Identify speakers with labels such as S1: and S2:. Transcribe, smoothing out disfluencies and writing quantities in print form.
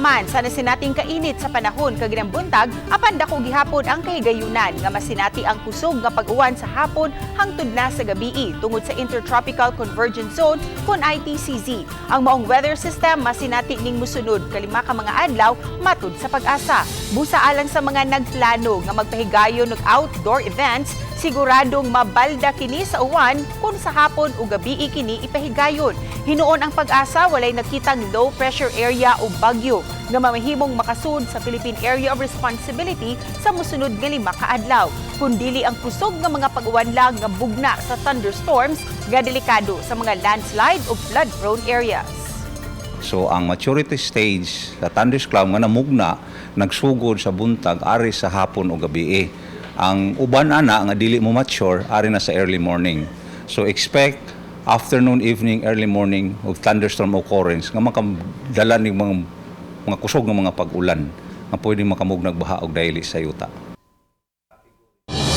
S1: man sa nasinating kainit sa panahon kaginang buntag, apan dako gihapon ang kahigayunan nga masinati ang kusog nga pag-uwan sa hapon hangtod na sa gabii tungod sa Intertropical Convergence Zone kon ITCZ. Ang maong weather system masinati ning musunod kalima ka mga adlaw, matud sa PAGASA. Busa alang sa mga nagplano nga magpahigayon og outdoor events, siguradong mabalda kini sa uwan kung sa hapon o gabii kini ipahigayon. Hinuon ang PAGASA, walay nakitang low pressure area o bagyo nga mamahimong makasud sa Philippine Area of Responsibility sa musunod nga 5 ka adlaw. Kundili ang kusog nga mga pag-uwan lang nga bugna sa thunderstorms nga delikado sa mga landslide o flood-prone areas.
S2: So ang maturity stage sa thunderstorm nga namugna nagsugod sa buntag, ari sa hapon o gabi. Ang uban ana nga dili mo mature, ari na sa early morning. So expect afternoon, evening, early morning og thunderstorm occurrence nga makadala ning mga kusog nga mga pag-ulan nga pwede makamugnag baha og dayli sa yuta.